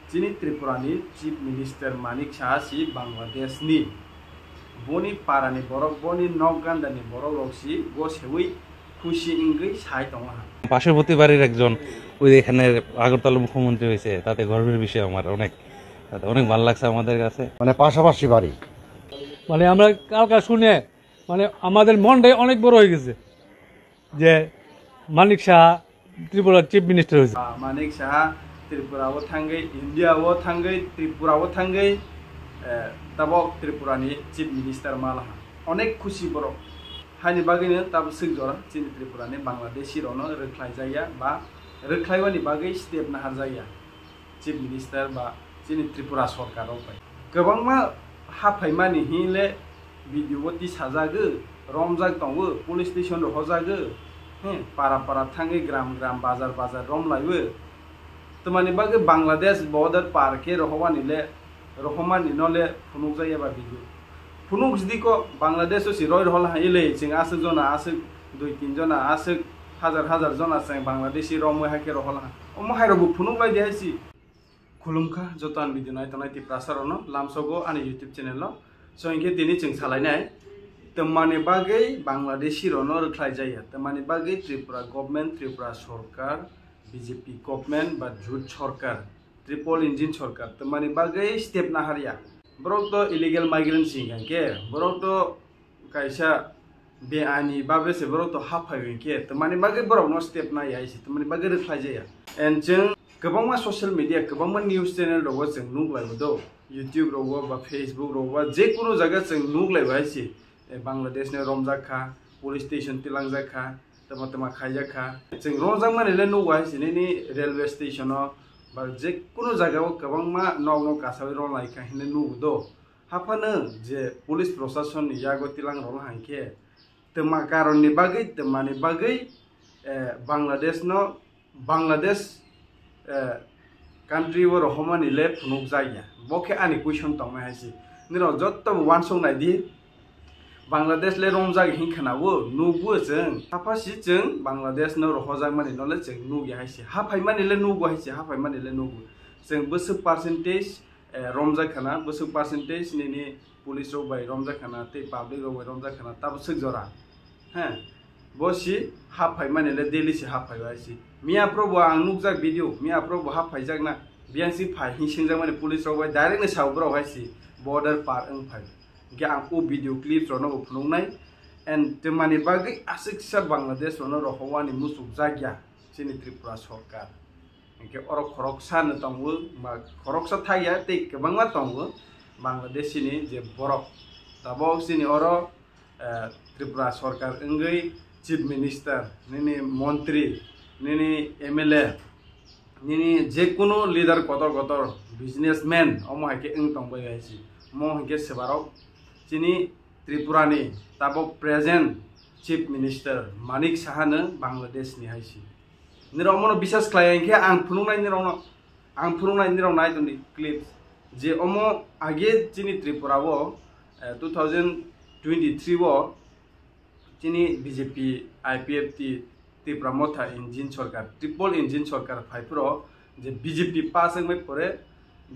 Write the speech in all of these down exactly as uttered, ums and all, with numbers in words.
Chini Tripura ni Chief Minister Manik Saha si Bangladesh ni, boni para ni borok, boni nok ganda ni borok rok si go sewi khusi wngwi sai tongo ha. পার্শ্ববর্তী বাড়ির একজন, ওই যে এখানে আগরতলা মুখ্যমন্ত্রী হয়েছে, তাতে গর্বের বিষয় আমার অনেক, তাতে অনেক ভালো লাগছে আমাদের কাছে। মানে পাশাপাশি বাড়ি। মানে আমরা কালকে শুনে, মানে আমাদের মনটাই অনেক বড় হয়ে গেছে যে মানিক সাহা ত্রিপুরার চিফ মিনিস্টার হয়েছে। Ah, Manik Saha Tripura o thangwi, India o thangwi, Tripura o thangwi, eh, tabok Tripura ni chief minister malaha. Onek khusi borok. Haini bagwino tabok swk jora chini Tripura ni Bangladeshi rokno rwkhlai jakya ba rwkhlaiwani bagwi step naharjakya. Chief Minister ba chini Tripura sorkar rok bai kwbangma haphaimani hinle video o tisajagwi romjak tongo, police station rohorjagwi, he, para para thangwi, gram gram, bazar bazar romlaiwi. Twmani bagwi Bangladesh border par khe rohormani le, rohormani no le phunukjak eba video. Phunuk jdi ko Bangladesh o si roi rohor hai le, chwng aswk jona, aswk dui tin jona, aswk hajar hajar jona chwng Bangladeshi romwi hai khe rohor ha. Omo hai rok bo phunuk lai di hai si. Khulumkha joto ani video nai tongnai Tiprasa rokno lamsogo ani YouTube channel o. So hinkhe tini chwng salainai twmani bagwi Bangladeshi rokno rwkhlai jaya, twmani bagwi Tripura government, Tripura sorkar, B J P government ba jut sorkar, triple engine sorkar twmani bagwi step naharya. Borok to illegal migrant si hinkhe, borok to kaisa be ani babe se borok to haphai hinkhe, twmani bagwi borok no step nai hai se, twmani bagwi rwkhlai jaya. And chwng kwbangma social media, kwbangma news channel rogo chwng nuk lai do, YouTube rogo ba Facebook rogo ba je kunu jaga chwng nuk lai hai se, eh, Bangladesh ni romjak kha, police station tilangjak kha, tama tama khaijak kha. Chwng romjak mani le nugo hai se nini railway station o ba je kunu jaga o kwbangma nok nok kasawi rom lai kha hinwi nugo do. Haphano je police proshasonni yago tilang rwna hai khe twma karonni bagwi, twmani bagwi, eh, Bangladesh no, Bangladesh, eh, country o rohormani le phunukjakya. Bo khe ani question tongnai hai se. Nirok jotto bo uansuk nai di. Bangladesh le romjak hin khwnawo, nugo chwng. Hapha si chwng Bangladesh no rohorjakmani no le chwng nugya hai se. Haphaimani le nugo hai se, haphaimani le nugo. Chwng bwswk percentage eh, romjak khana, bwswk percentage nini police rok bai romjak khana, tei public rok bai romjak khana, tabo swk jora. He, bo si haphaimani le daily si haphai bai si. Miya pro bo ang nukjak video, miya pro bo haphaijakna, biyang si phai hin singjak mani police rok bai direct ni sao borok hai si border par wng phai. Ge ang o video clips rok no bo phunuknai, and twmani bagwi aswk sa Bangladesh rok no rohorwani muchuk jakya chini Tripura sorkar. Hinkhe oro khoroksa no tongo, ba khoroksa thakya tei kwbangma tongo Bangladeshi ni je borok. Tabok chini oro, eh, Tripura sorkar wngwi chief minister, nini montri, nini M L A, nini je kunu leader kotor kotor businessman omo hai khe wng tong bai hai se. Omo hinkhe se borok chini Tripura ni tabok present chief minister Manik Saha no Bangladesh ni hai se. Nirok mono bisas khlai hinkhe ang phunuknai nirokno, ang phunuknai nirok nai tongdi clips. Je omo age chini Tripura o, eh, two thousand twenty-three o chini B J P I P F T Tipra Motha engine sorkar, triple engine sorkar phai phuro je B J P pass wngmai pore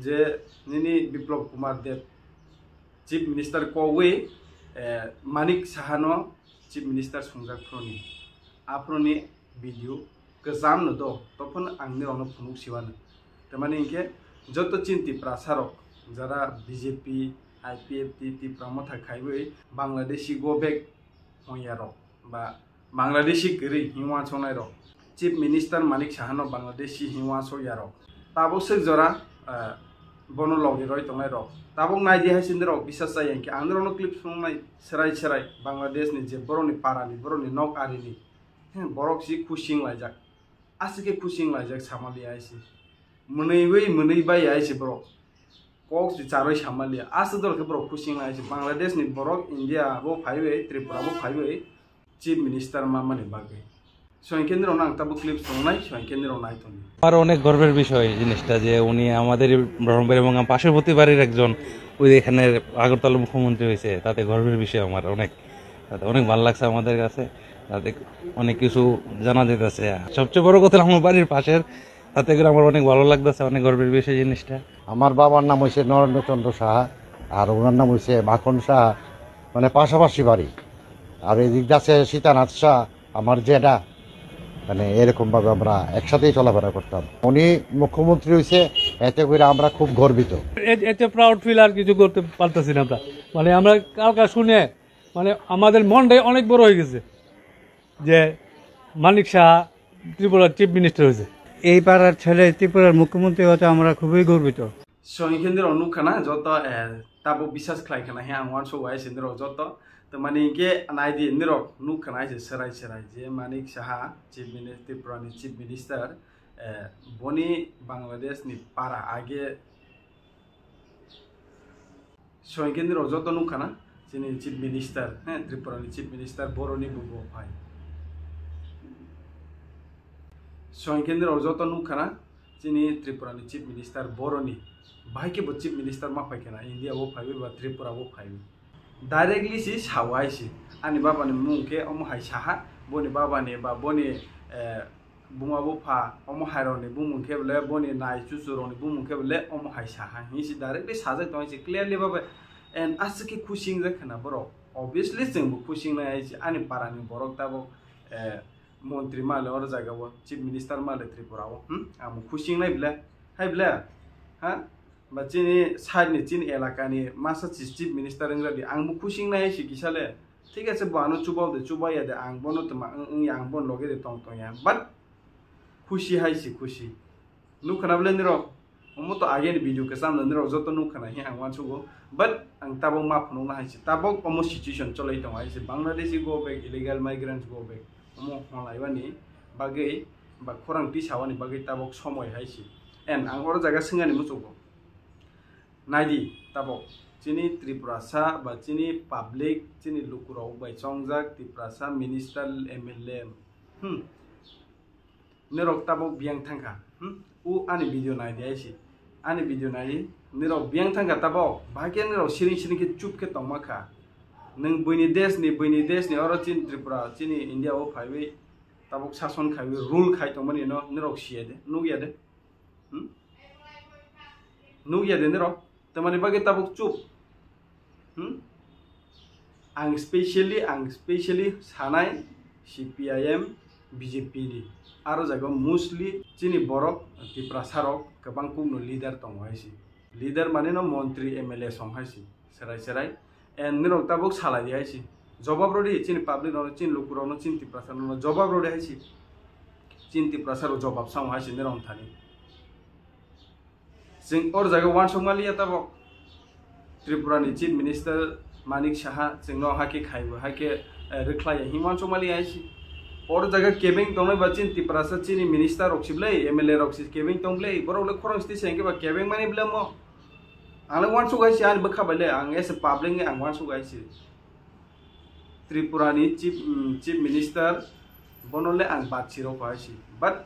je nini Biplab Kumar Deb chief minister kogwi, eh, Manik Saha no chief minister sungjak phuroni. Aphuroni video kwcham no do, tophano ang nirokno phunuk siwano. Tamani hinkhe joto chini Tiprasa rok jara B J P, I P F T, Tipra Motha khaiwi Bangladeshi go back ongya rok ba Bangladeshi kwrwi hinwi uansuknai rok, Chief Minister Manik Saha no Bangladeshi hinwi uansukya rok, tabuk swk jora, eh, bono logi roi tongnai rok, tabuk naidi hai se nirok bisas chaya hinkhe ang nirokno clip phunuknai serai serai Bangladesh ni je borokni para ni, borokni nok ari ni, he, borok si khusi wng laijak. Aswk khe khusi wng laijak samaliya hai se. Mwnwiwi mwnwi bai hai se borok. Kok se charwi samaliya. Aswk dol khe borok khusi wng lai se. Bangladesh ni borok India bo phaiwi, Tripura bo phaiwi chief minister ma mani bagwi. Soin kendro nang tabuk clip songnai, soin kendro nai tongdi. আমার অনেক গর্বের বিষয় এই জিনিসটা, যে উনি আমাদের এই ব্রাহ্মণবাড়িয়া এবং পার্শ্ববর্তী বাড়ির একজন, ওই যে এখানে আগরতলা মুখ্যমন্ত্রী হয়েছে, তাতে গর্বের বিষয় আমার অনেক, তাতে অনেক ভালো লাগছে আমাদের কাছে, তাতে অনেক কিছু জানা যেতেছে। সবচেয়ে বড় কথা হলো আমার বাড়ির পাশের তাতে করে আমার অনেক ভালো লাগতেছে, অনেক গর্বের বিষয় জিনিসটা। আমার বাবার নাম হইছে নরেন্দ্র চন্দ্র সাহা, আর ওনার নাম হইছে মাখন সাহা, মানে পাশাপাশি বাড়ি। আর এদিক আছে সীতানাথ শাহ, আমার জেঠা, মানে এরকম ভাবে আমরা একসাথেই চলাফেরা করতাম। উনি মুখ্যমন্ত্রী হইছে, এতে করে আমরা খুব গর্বিত। এ-, এতে প্রাউড ফিল আর কিছু করতে পারতেছি না আমরা। মানে আমরা কালকা শুনে, মানে আমাদের মনটাই অনেক বড় হয়ে গেছে যে মানিক সাহা ত্রিপুরার চিফ মিনিস্টার হয়েছে। এই পাড়ার ছেলে ত্রিপুরার মুখ্যমন্ত্রী হতে আমরা খুবই গর্বিত। So, hinkhe nirok nukkha na joto, eh, tabuk bisas khlai khna he ang uansuk hai se nirok joto. To mani hinkhe nai di nirok nukkha na hai se serai serai je Manik Saha, Chief Minister, Tripura ni Chief Minister, eh, boni Bangladesh ni para age. So hinkhe nirok joto nukkha na chini Chief Minister, he, Tripura ni Chief Minister boroni bo bo phai. So hinkhe nirok joto nukkha na chini Tripura ni Chief Minister boroni, bahai khe bo Chief Minister ma phai khe na, India o phaiwi ba Tripura o phaiwi. Directly si sawi si, ani baba ni mung khe omo hai saha, boni baba ni ba boni, eh, buma bupha, omo hai rok ni bumung khe bole, boni nai chuchu rok ni bumung khe bole omo hai saha, hinwi si directly sajak tong si clearly baba. And aswk khe khusi wngjak khe na borok, obviously chwng bo khusi wngnai hai si, ani para ni borok tabuk, eh, montri ma le oro jaga o, chief minister ma le Tripura o, hmm? Ang bo khusi wngnai bole, hai bole, ha? Ba chini side ni, chini elaka ni masa chi-, chief minister wngya di, ang bo khusi wngnai hai si kisa le. Thik ase, bo ano chuba de, chuba ya de, ang bono twma wng, wng ya, ang bono loge de tong, tong ya. But khusi hai si khusi. Nukkha na bole nirok? Omo to age ni video kwcham no nirok joto nukkha na he ang uansugo. But ang tabok ma phunukna hai se. Tabok omo situation cholai tongo hai se. Bangladeshi go back, illegal migrants go back. Omo hwnlaibani bagwi ba khorang tisawani bagwi tabok somoi hai se. And ang oro jaga swngani muchugo. Naidi tabok chini Tripurasa ba chini public, chini lukurok bai chongjak Tiprasa minister, M L A. Hmm. Nirok tabok biyang thangkha. Hmm? U ani video nai di aisi. Ani video nai, nirok biyang thangkha tabok. Bahai khe nirok siring siring khe chup khe tongma kha. Nwng buini desh ni, buini desh ni oro chini Tripura, chini India o phaiwi tabok sason khaiwi rule khai tongmani no nirok siya de, nukya de. Hmm? Nukya de nirok. Tamani bagwi tabuk chup. Hmm? Ang specially, ang specially sanai C P I M, B J P ni. Aro jaga mostly chini borok, Tiprasa rok kwbang kukno leader tongo hai si. Leader mane no montri, M L A song hai si. Serai serai. And nirok tabuk salai di hai si. Jobab rodi chini public rok, chini lukurok no, chini Tiprasa rok no jobab rodi hai si. Chini Tiprasa rok jobab sao hai si nirok thani. Chwng or jaga uansuk maliya tabok. Tripura ni Chief Minister Manik Saha chwngno hakhe khaibo, hakhe, eh, rwkhlaiya hinwi uansuk maliya hai si. Or jaga kebeng tongnai ba chini Tiprasa chini minister rok si bwlai, M L A rok si kebeng tong bwlai, borok le khorang site se hwnkhe ba kebeng mani bwlai mo. Ang le uansuk hai si, ani bwkha bai le ang as a public ni ang uansuk hai si. Tripura ni Chief, mm, Chief Minister bono le ang bad si rokha hai si. But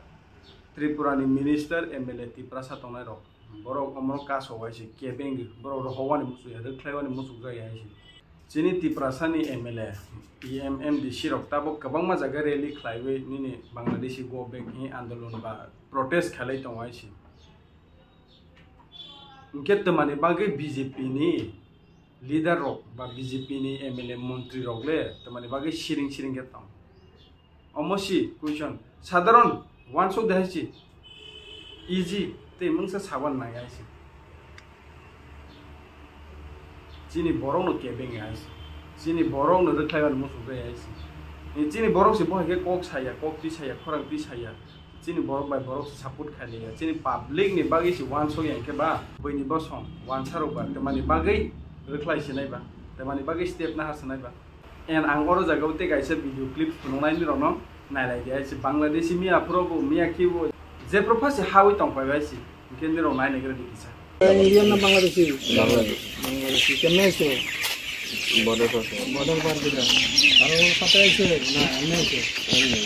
Tripura ni minister, M L A, Tiprasa tongnai rok, borok omorok kaso hai si, kebeng borok rok howani muchuk ya, rwkhlaiwani muchuk jak ya hai si. Chini Tiprasa ni M L A, P M, M D C rok tabok kwbangma jaga rally khlaiwi nini Bangladeshi go back ni andolon ba protest khailai tongo hai si. Hwnkhe twmani bagwi B J P ni leader rok ba B J P ni M L A montri rok le twmani bagwi siring siring khe tong? Omo si question. Sadharon uansuk de hai si. Easy tei mungsa saban nai hai si. Chini borok no kebeng hai si. Chini borok no rwkhlaiban muchuk de hai si. Ni chini borok si bo hai khe kok saya, kok ti saya, khorang ti saya. Chini borok bai borok se support khailiya. Chini public ni bagwi se uansuk ya hwnkhe ba, buini bosong uansa rok ba twmani bagwi rwkhlai sinai ba, twmani bagwi step naha sinai ba. And ang oro jaga o tei kaisa video clip phunuknai nirok no nailai di. Aise Bangladeshi miya phuru bo miya khi bo jephru pha se hawi tong pai bai se. Hwnkhe nirok nai naigra di kisa. Indian na Bangladeshi? Bangladesh. Bangladeshi. Kemne aise? Border par kar. Border par kar. Aro sate aise? Na, emne aise? Emne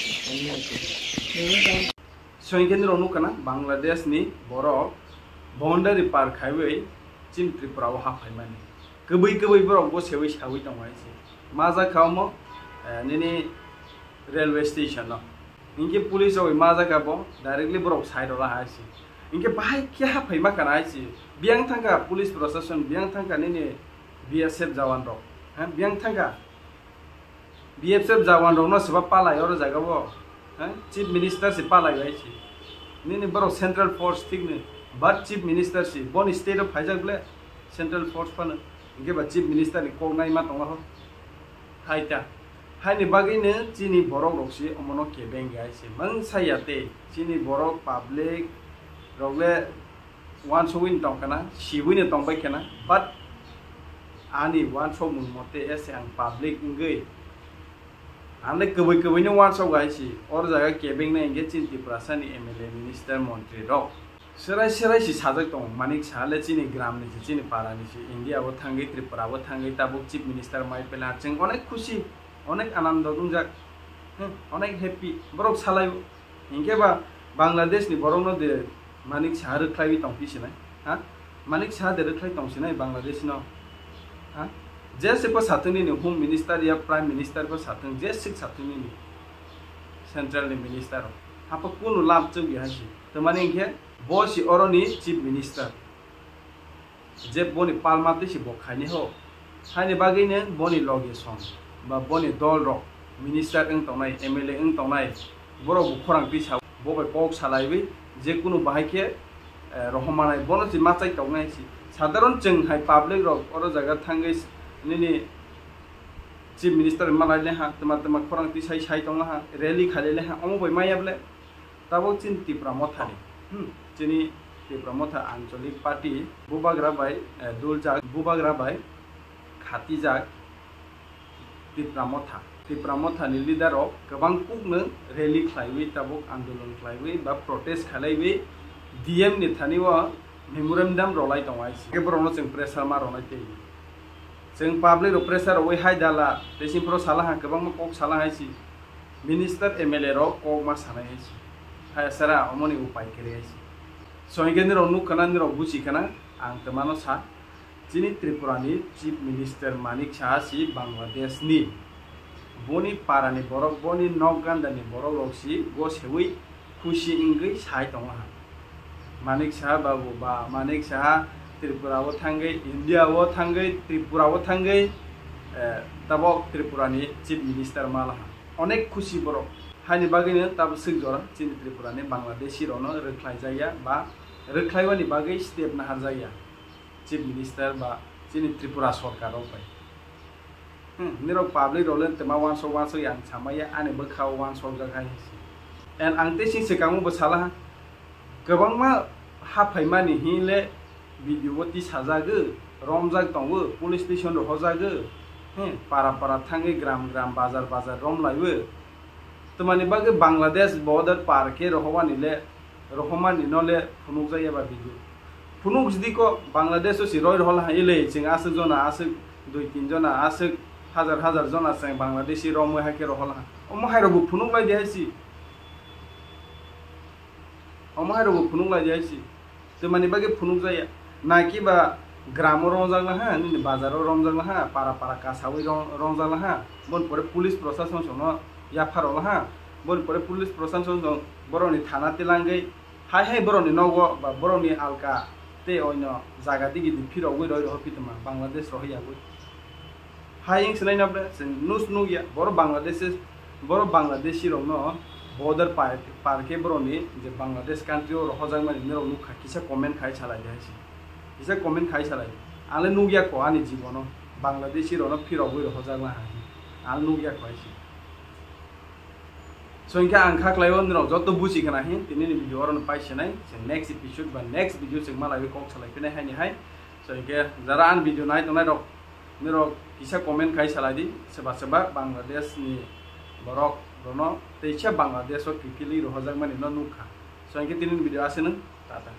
aise. Emne aise. So, hinkhe nirok nukha na, Bangladesh ni borok boundary par khaiwi chini Tripura o haphaimani. Kwbwi kwbwi borok bo sewi sawi tongo hai se. Ma jak kha omo, eh, nini railway station o. Hinkhe police rok ma jaga bo directly borok side rok la hai si. Hinkhe bahai khe ha phaima kana hai si. Biyang thangkha police protection, biyang thangkha nini B S F jawan rok. Ha, biyang thangkha. B S F jawan rok no seba palai oro jaga bo. Ha, Chief Minister si palai bai si. Nini borok central force thik ni. But Chief Minister si. Boni state o phaijak ble central force phano. Hinkhe ba Chief Minister ni kok nai ma tongo ho. Hai ta. Haini bagwi no chini borok rok si omono kebeng gai se. Mangsa ya te chini borok public rok le wansugwi no tong khana, sibwi no tong bai khana. But ani wansukmung mote ese ang public wngwi ang le kwbwi kwbwi no wansuk gai si. Or jaga kebeng nai hinkhe chini Tiprasa ni M L A, minister, montri rok. Serai serai si sajak tongo, Manik Saha le chini gram ni si, chini para ni si, India o thangwi, Tripura o thangwi, tabuk Chief Minister mai pela, chwng onek khusi, onek anando wngjak, hmm, onek happy, borok salai o. Hinkhe ba Bangladesh ni borok no de Manik Saha rwkhlaiwi tong phi sinai, ha? Manik Saha de rwkhlai tong sinai Bangladesh no, ha? Je se po satung nini Home Minister ya Prime Minister po satung, je sik satung nini central ni minister rok, hapo kunu lab chuk ya hai si. Tamani hinkhe bo si oroni Chief Minister. Je boni palma twi si bo khaini ho. Haini bagwi no boni loge song ba boni dol rok minister wng tongnai, M L A wng tongnai, borok bo khorang twi sa, bo bai kok salaiwi je kunu bahai khe, eh, rohormanai bono si machai tongnai si. Sadharon chwng hai public rok oro jaga thangwi nini Chief Minister malai le ha, twma twma khorang twi sai sai tong ha, rally khalai le ha, omo bai maya ble. Tabuk chini Tipra Motha ni, hmm, chini Tipra Motha Anchalik Party bubagra bai, eh, duljak, bubagra bai khatijak Tipra Motha. Tipra Motha ni leader rok kwbang kuk no rally khlaiwi, tabuk andolon khlaiwi ba protest khlaiwi D M ni thani o memorandum rwlai tongo hai se. Borok no chwng pressure ma rwnai tei. Chwng public rok pressure rwwi hai dala, tei sini phoro sala ha, kwbangma kok sala hai si. Minister, M L A rok kok ma sanai hai si. Hai sara omoni upai kwrwi hai si. So hinkhe nirok nuk khana, nirok buchi khana, ang twmano sa. Chini Tripura ni Chief Minister Manik Saha si Bangladesh ni. Boni para ni borok, boni nok ganda ni borok rok si go sewi khusi wngwi sai tongo ha. Manik Saha babu ba Manik Saha Tripura o thangwi, India o thangwi, Tripura o thangwi, eh, tabok Tripura ni Chief Minister mala ha. Onek khusi borok. Haini bagwi no tabuk swk jora chini Tripura ni Bangladeshi rok no rwkhlai jakya ba rwkhlai wani bagwi step nahar jakya Chief Minister ba chini Tripura sorkar rok bai. Hmm, nirok public rok le twma wansok wansok yang samaya ani bwkha o wansok jak hai si. And ang tei sing swkang bo sala ha. Kwbangma haphaimani hinle video o tisajagwi, romjak tongo, police station rohorjagwi, he, para para thangwi, gram gram, bazar bazar romlaiwi. Twmani bagwi Bangladesh border par khe rohormani le, rohormani no le phunukjak eba video. Phunuk jidi ko Bangladesh o si roi rohorla ha, ile chwng aswk jona, aswk dui tin jona, aswk hajar hajar jona chwng Bangladeshi romwi hai khe rohorla ha. Omo hai rok bo phunuk lai di hai si. Omo hai rok bo phunuk lai di hai si. Twmani bagwi phunuk jaya. Naki ba gramo romjak laha, nini bazaro romjak laha, para para kasawi rom-, romjak laha. Bon pore police proshasonno yapharo laha. Bon pore police proshasonno borokni thana tilangwi hai hai borokni nogo ba borokni alka tei oino jaga digi di phirogwi roi rohor pitoma Bangladesh rohor yagwi. Hai wng sinai no bre, chwng nus nukya, borok Bangladesh, borok Bangladeshi rokno border par, par khe borokni je Bangladesh country o rohorjakmani norok nukha, kisa comment khai salai di hai se. Kisa comment khai salai. Ang le nukya ko ani jibono Bangladeshi rokno phirogwi rohorjakma hai. Ang nukya ko hai se. So, hinkhe ang kha khlaio, nirok joto buchi khna hin, tini ni video oro no pai sinai, chwng next episode ba next video chwng malaiwi kok salai phinai haini hai. So, hinkhe jara ani video nai tongnai rok, nirok kisa comment khai salai di, seba seba Bangladesh ni borok rono, teisa Bangladesh o kikili rohorjakmani no nukha. So, hinkhe tini ni video aswk no, tata.